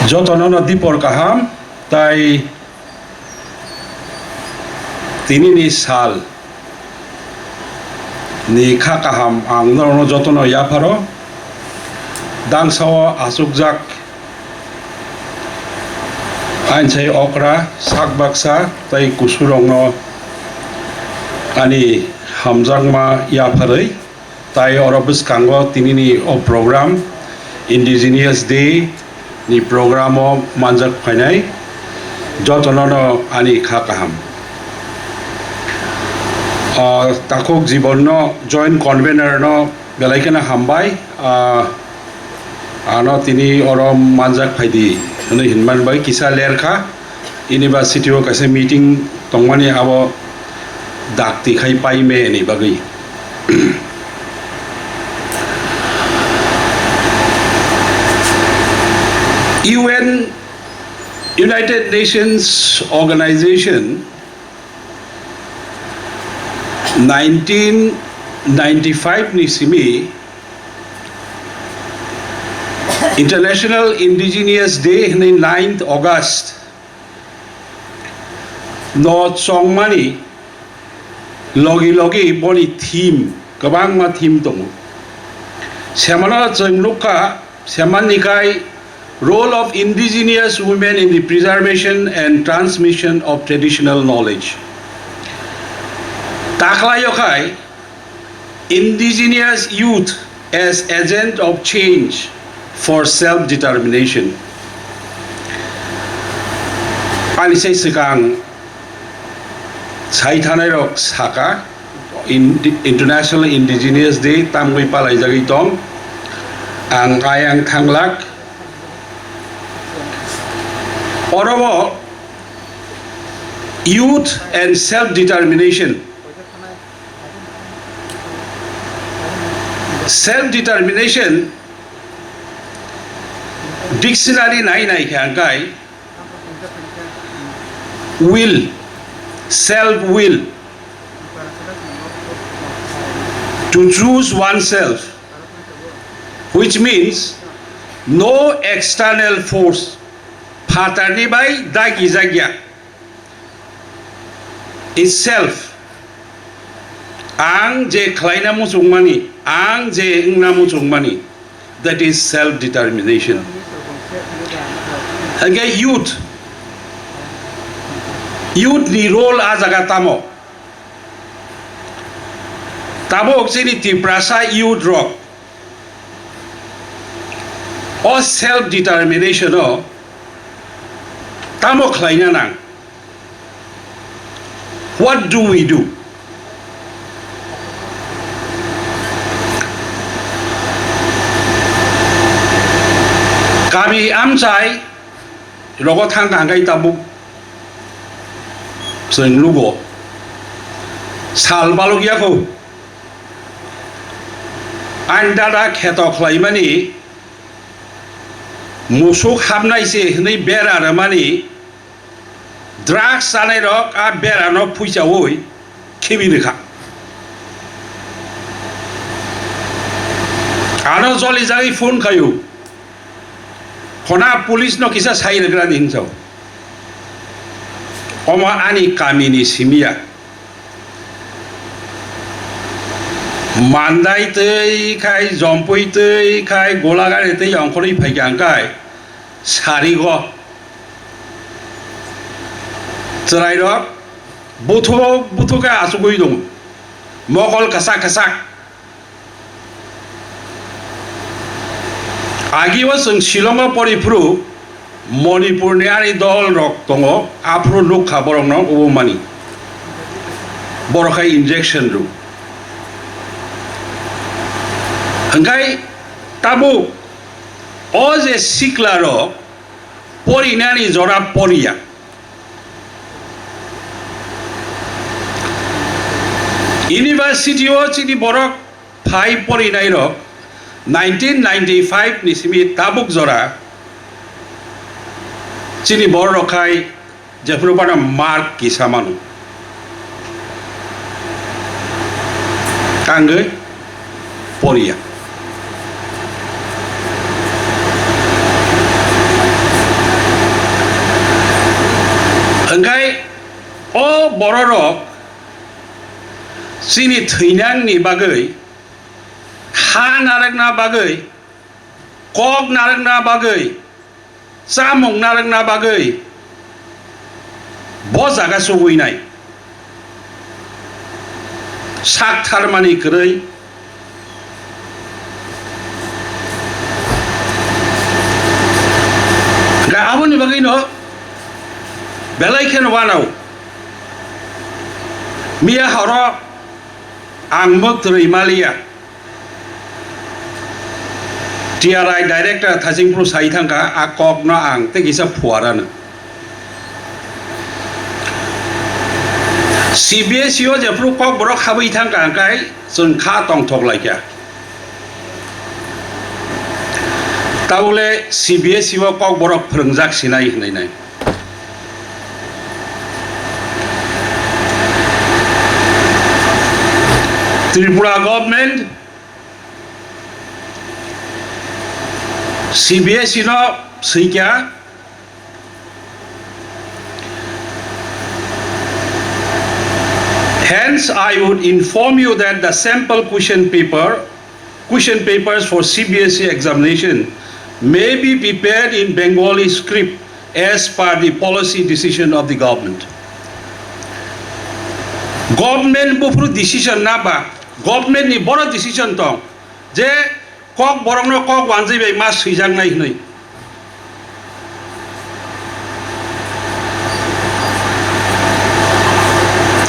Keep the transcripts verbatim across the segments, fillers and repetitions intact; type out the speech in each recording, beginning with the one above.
Jotono no dipor kaham, tai tinini sal ni kha kaham ang norokno jotono yapharo. Dangsao achukjak ainsai okra, sak baksa tai kusurokno ani hamjakma yapharwi. Tai oro bwskango tinini o program, Indigenous Day ni program o manjak phainai jotono no ani kha kaham. Ah, Takhuk Jibon no, joint convener no belai kheno hambai. Ah, ano tini oro manjak phaidi hwnwi hinman bai kisa ler kha. University o kaisa meeting tongmani, abo dakti khai pai me ni bagwi. U N, United Nations Organization, nineteen ninety-five ni simi International Indigenous Day hwnwi ninth August no chongmani logi logi boni theme, kwbangma theme tongo. Semano chwng nukha, semanni khai role of indigenous women in the preservation and transmission of traditional knowledge. Taklaio khai indigenous youth as agent of change for self-determination. Ani sai swkang sai thanai rok saka, in-, International Indigenous Day tamgwi palaijagwi tong. Ang ayang thanglak. Orobo youth and self-determination. Self determination dictionary nai nai khe ang khai will, self will, to choose oneself, which means no external force, phatarni bai dagi jagya. Itself, ang je khlaina muchungmani, ang je wngna muchungmani, that is self determination. Hingke youth, youth ni role a jaga tamo? Tabuk chini Tiprasa youth rok o self determination o tamo khlaina nang? What do we do? Kami amchai rogo thang thang khai tabuk chwng nugo sal balok ya kho. Ani dada kheto khlaimani musuk hapnai se hwnwi bera rwmani. Drugs chanai rok a bera no phuichaui khibi rwkha. Ano joli jagwi phone khaio. Khona police no kisa sai rwgra ni hinjao. Omo ani kami ni simi ya. Mandai twi khai, Jompui twi khai, Golagari twi ongkhorwi phaikha hwnkhai sarigo. Chwrairok buthu buthu khe achugwi tongo, mokol kwchak kwchak. Agio chwng Shillongo poriphuru Manipurni ani dolrok tongo, aphuru nukha borokno obo mani. Borok hai injection rw. Hwnkhe tabuk o je siklarok porinani jora poriya. University o chini borok phai porinairok nineteen ninety-five ni simi tabuk jora chini bororok khai jephuru phano mark kisa mano. Tangwi poriya. O bororok chini thwinangni bagwi, ha narwkna bagwi, kok narwkna bagwi, chamung narwkna bagwi bo jaga chugwinai. Sak tharmani kwrwi. Ga aboni bagwino belai kheno wanao. Miya horo ang mwktwrwi maliya. T R I director thaching phuru sai thangkha, a kokno ang tei kisa phuarano. C B S E o jephuru kokborok habwi thangkha, hwnkhe chwng kha tongthok laikha. Tabukle C B S E o kokborok phwrwngjak sinai hwnwi nai. Tripura government C B S E no swikha. Hence, I would inform you that the sample question paper, question papers for C B S E examination may be prepared in Bengali script as per the policy decision of the government. Government buphuru decision na ba, government ni boro decision tong je kokborokno kok wanjwi bai ma swijaknai hwnwi.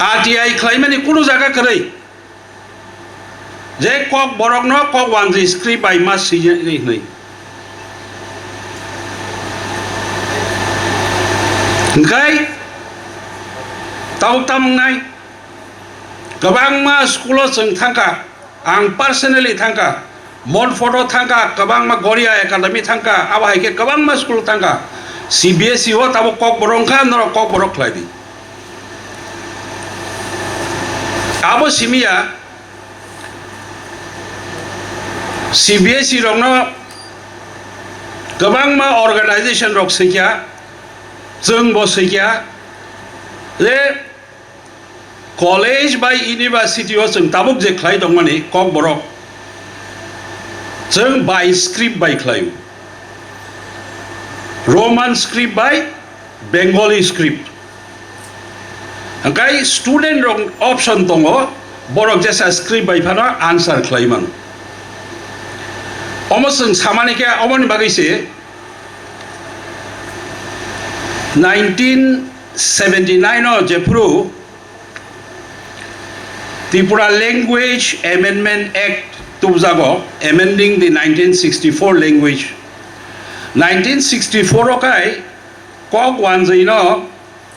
R T I khlaimani kunu jaga kwrwi je kokborokno kok wanjwi script bai ma swijaknai hwnwi. Hwnkhe tabuk tamo wngnai? Kwbangma school-o chwng thangkha, ang personally thangkha, Montfort-o thangkha, kwbangma Goria Academy thangkha, abo hai khe kwbangma school thangkha. C B S E o tabuk kokborok wngkha, norok kokborok khlai di. Abo simiya C B S E rokno kwbangma organization rok swikha, chwngbo swikha, je college bai university o chwng tabuk je khlai tongmani kokborok, chwng bai script bai khlaio, Roman script bai Bengali script. Hwnkhe student rok option tongo, borok jesa script bai phano answer khlai mano. Omo chwng samani khe, omoni bagwi se nineteen seventy nine o jephuru Tripura Language Amendment Act tubjago, amending the nineteen sixty-four language. Nineteen sixty-four o kai kok wanjwino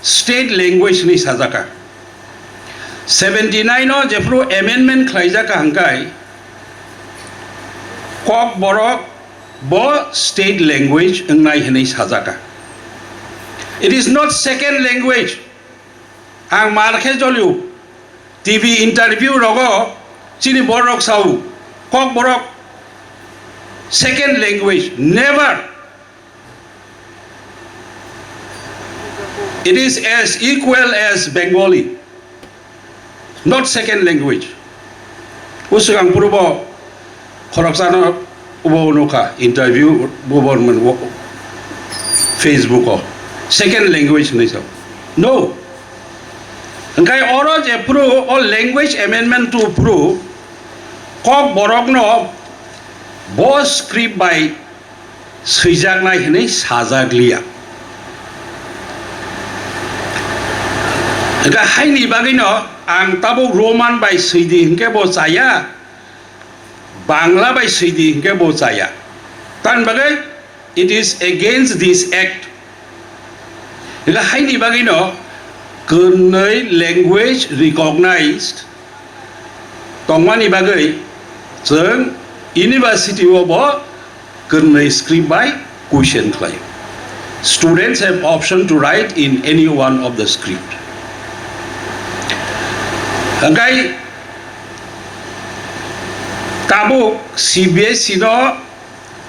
state language hinwi sajaka. Seventy nine o jephuru amendment khlaijaka hwnkhe kokborok bo state language wngnai hinwi sajaka. It is not second language. Ang mar khe jolio, T V interview rogo chini borok sao, kokborok second language, never. It is as equal as Bengali, not second language. Uswk ang phurubo khoroksano ubo nukha, interview ubo mwnbo Facebook o, second language hinwi sao. No. Hwnkhe oro jephuru o language amendment two phuru kokborokno bo script bai swijaknai hinwi sajak liya. Hwnkhe haini bagwino ang tabuk Roman bai swidi hinkhe bo chaya, Bangla bai swidi hinkhe bo chaya. Tamni bagwi it is against this act. Hwnkhe haini bagwino kwnwi language recognized tongmani bagwi chwng university o bo kwnwi script bai question khlai. Students have option to write in any one of the script. Hwnkhe tabuk C B S E no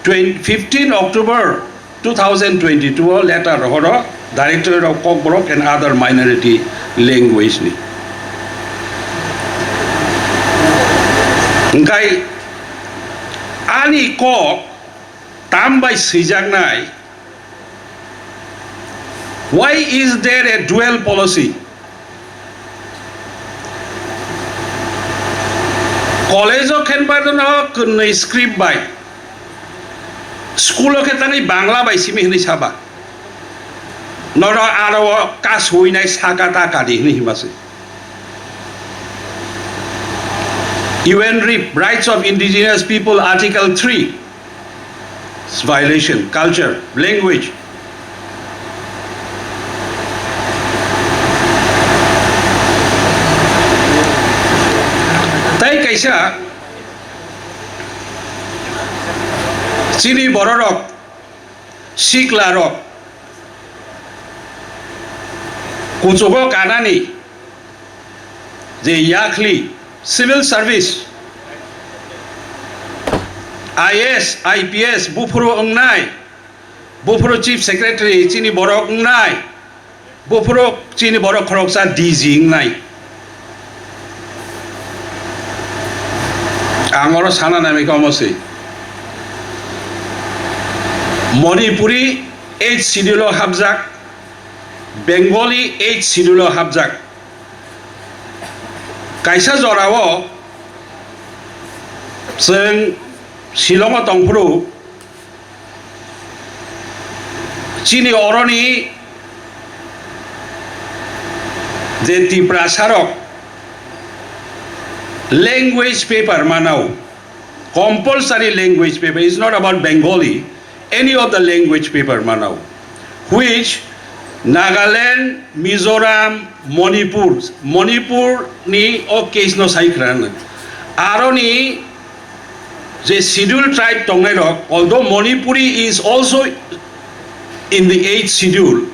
twenty, fifteen October two thousand twenty-two o letter rohoro Directorate of Kokborok and Other Minority language ni. Hwnkhe ani kok tam bai swijaknai, why is there a dual policy? College o khe bado no kwnwi script bai, school o khe tangwi Bangla bai simi hwnwi saba. Norok aro o kasui nai saka ta kadi hwnwi hima se. U N rip, Rights of Indigenous People, Article three, violation, culture, language. Tai kaisa chini bororok, siklarok, kuchugo kanani je yakhli civil service, I A S, I P S buphuru wngnai, buphuru chief secretary chini borok wngnai, buphuru chini borok khoroksa D G wngnai. Ang oro sana nami komo se. Manipuri eighth schedule o hapjak, Bengali eighth schedule o hapjak. Kaisa jorao chwng Shillong o tongphuru chini oroni je Tiprasa rok language paper manao, compulsory language paper, is not about Bengali, any of the language paper manao, which Nagaland, Mizoram, Manipur, Manipur ni o case no sai khna. Aroni je scheduled tribe tongnai rok, although Manipuri is also in the eighth schedule,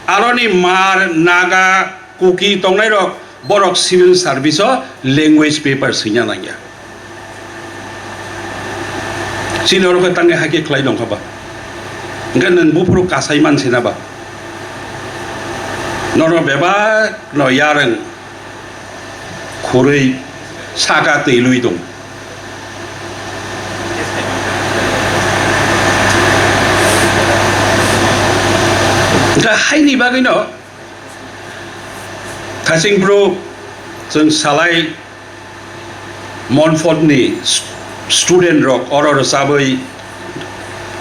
aroni Hmar, Naga, Kuki tongnai rok, borok civil service o language paper swina nangya. Chini oro khe tangwi hai khe khlai dong kha ba? Hwnkhe nwng buphuru kasai man sina ba? Norok bebak no yarwng khurui saka twi lui tong. Hwnkhe haini bagwino Thasing bro, chwng salai Montfort ni student rok oro rwchabwi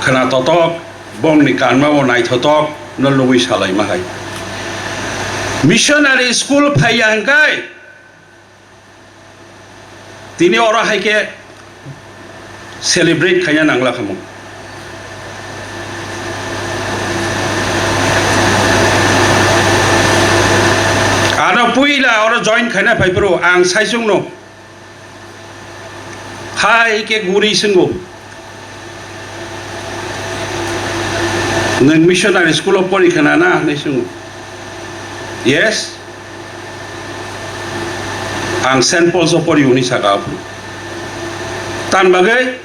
khna totok, bongni kanma bo naithotok no nugwi salai ma hai. Missionary school phaiya hwnkhe tini oro hai khe celebrate khaina nangla khamu. Ano puila oro join khaina phaiphuru ang saichung no hai khe guri swngo. Nwng missionary school o pori khna na hinwi swngo. Yes. Ang Saint Paul's o pori hwnwi saka aphuru. Tan bagwi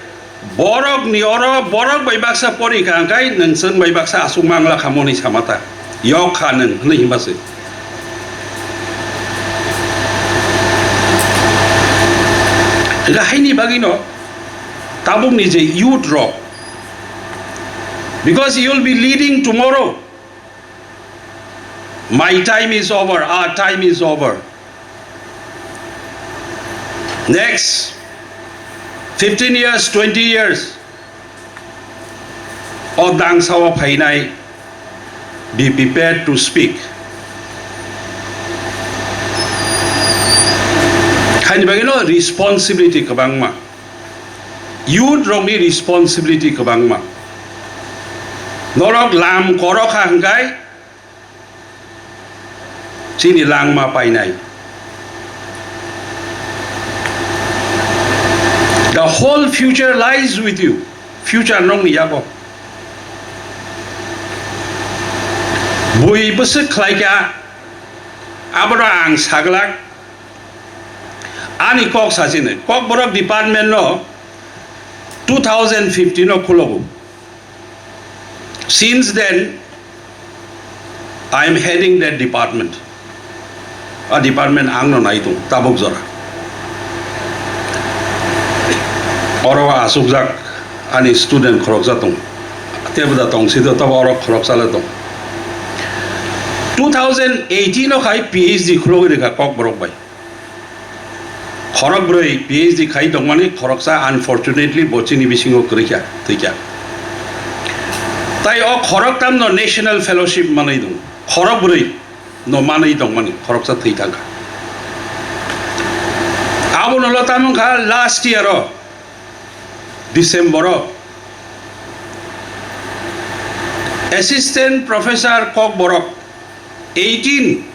borok ni oro borok bai baksa pori kha hwnkhe nwng chwng bai baksa aswk mangla kha moni sama ta. Yok kha nwng hwnwi himba se. Hwnkhe haini bagwi no tabuk ni je youth rok, because you will be leading tomorrow. My time is over, our time is over. Next fifteen years, twenty years, o dangsa o phainai, be prepared to speak. Haini bagwi no responsibility kwbangma. Youth rokni responsibility kwbangma. Norok lam korokha hwnkhe chini langma painai. The whole future lies with you. Future nokni yago. Bui bwswk khlaikha, abono ang saglak. Ani kok sachini, Kokborok department no two thousand fifteen o khulogo. Since then, I am heading that department. A department ang no nai tong tabuk jora. Oro achukjak ani student khoroksa tong. Tebo da tong sito, tabo oro khoroksa le tong. Two thousand eighteen o khai P H D khulogwi rikha Kokborok bai. Khorok bwrwi P H D khai tongmani, khoroksa unfortunately bo chini bisingo kwrwikha, thwikha. Tai o khoroktam no national fellowship manwi tong. Khorok bwrwi no manwi tongmani, khoroksa thwi thangkha. Abono lo tamo wngkha last year o December o Assistant Professor Kokborok eighteen,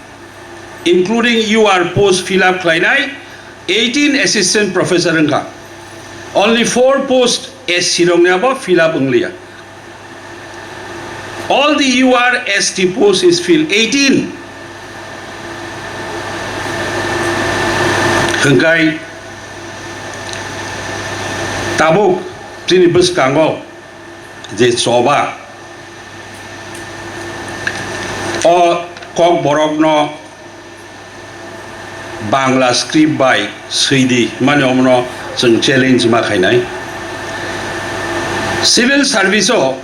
including U R post fill up khlainai eighteen assistant professor wngkha. Only four post S C rokni abo fill up wngliya. All the U R S T post is filled, eighteen. Hwnkhe tabuk chini bwskango je choba, o Kokborokno Bangla script bai swi di hwnmani omono chwng challenge ma khainai. Civil service o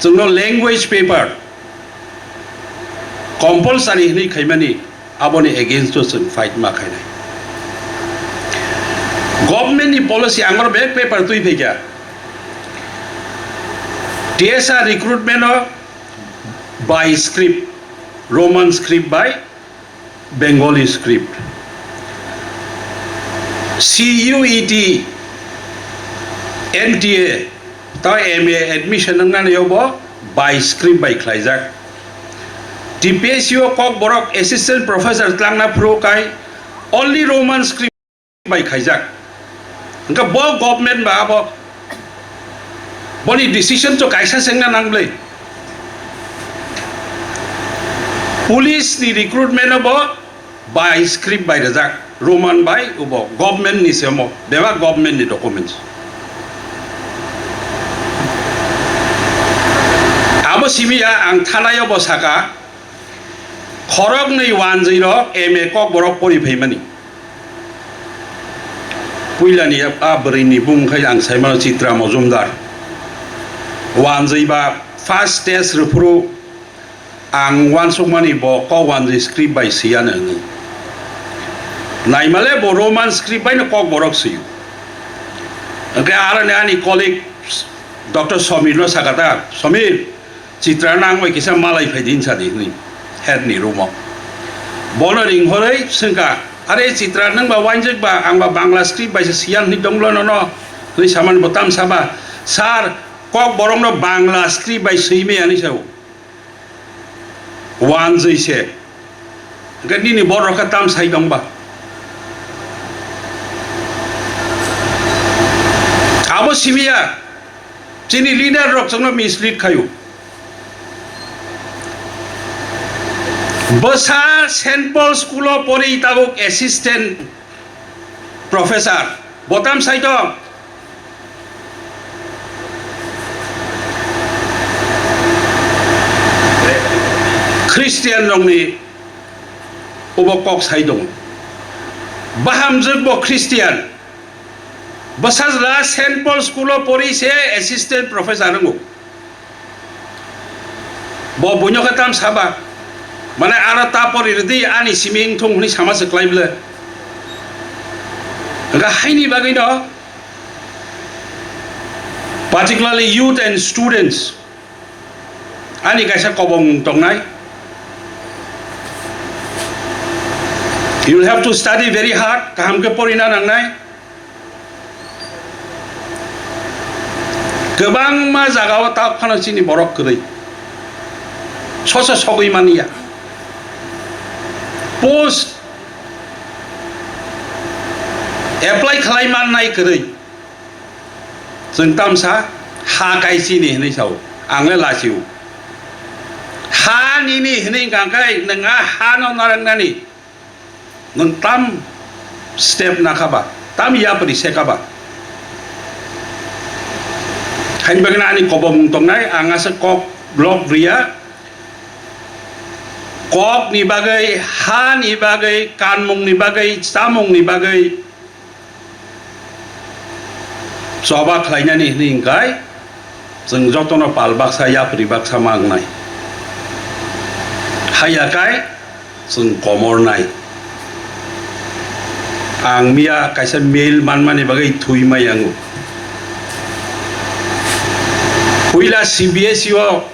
chwngno language paper compulsory hwnwi khaimani, aboni against o chwng fight ma khainai. Government ni policy ang oro bek paper twi phaikha. T S R recruitment o by script, Roman script by Bengali script. C U E T, N T A, tei M A admission wngnani obo by script bai khlaijak. T P S C o Kokborok assistant professor tlangna phuru kai only Roman script bai khaijak. Hwnkhe bo government ba abo boni decision to kaisa sengna nang bwle. Police ni recruitment o bo by script bai rwjak, Roman bai ubo government ni se omo, bebak government ni documents. Abo simi ya ang thanai o bo saka, khoroknwi wanjwi rok M A Kokborok pori phaimani. Puilani a bwrwini bung khai ang saimano Chitra Mojumdar. Wanjwi ba first test rwphuru ang wansukmani bo kok wanjwi script bai swiyano hwnwi. Naimale bo Roman script baino Kokborok swio. Hwnkhe aroni ani colleague Doctor Somirno sakha ta, "Somir, Chitra nang bai kisa malai phai di," hinsa di hwnwi head ni room o. Bono ringhorwi swngkha, "Are Chitra, nwng ba wanjak ba, ang ba Bangla script bai se siyan hwnwi tonglo nono," hwnwi samani bo tamsa ba, "Sir, Kokborok no Bangla script bai swi maya," hinwi sao. Wanjwi se. Hwnkhe nini borok khe tam sai tong ba? Abo simi ya. Chini leader rok chwngno mislead khaio. Bwsa Saint Paul school o pori tabuk assistant professor. Bo tam sai tong? Christian rokni obo kok sai tongo. Bahamjwk bo Christian. Bwsajla Saint Paul school o pori se assistant professor wngo. Bo buino khe tam saba? Mane aro ta pori rwdi ani simi wngthung hwnwi sama se klai bwle. Hwnkhe haini bagwino particularly youth and students ani kaisa kobong tongnai. You will have to study very hard, kaham khe porina nangnai. Kwbangma jagao ta phano chini borok kwrwi. Sosa sogwi manya. Post apply khlai mannai kwrwi. Chwng tamsa ha kai chini hinwi sao. Ang le lachio. Ha nini hinwi hwnkha khe nwng a ha no narwknani. Nwng tam step nakha ba, tam yapri seka ba? Haini bagwino ani kobomung tongnai, ang aswk kok block riya. Kokni bagwi, hani bagwi, kanmungni bagwi, chamungni bagwi choba khlainani hwnwi hwnkhe chwng jotono pal baksa, yapri baksa mangnai. Haiya kai chwng komornai. Ang miya kaisa mail manmani bagwi thwi mai ango. Puila C B S E o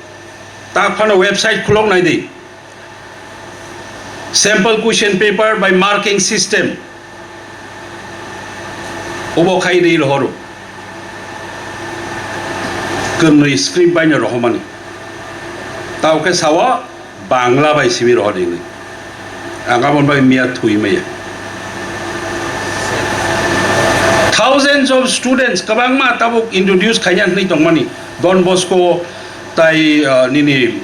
tak phano website khulok nai di. Sample question paper by marking system. Obo khai ri rohoro. Kwnwi script bai no rohormani. Tao khe sao Bangla bai simi rohor hinwi. Ang aboni bai miya thwi maya. Thousands of students kwbangma tabuk introduce khaina hinwi tongmani. Don Bosco tai, ah, nini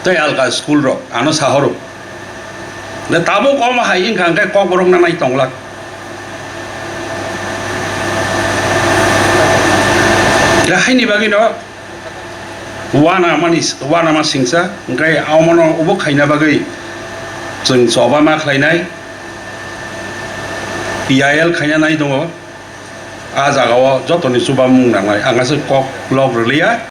tei alka school rok ano sahoro. De tabuk omo hai wngkha hwnkhe kokborok nanai tonglak. De haini bagwino uanamani, uanama singsa, hwnkhe omono obo khaina bagwi chwng choba ma khlainai, P I L khaina nai tongo. A jagao jotoni chubamung nangnai, ang aswk kok lok rwliya.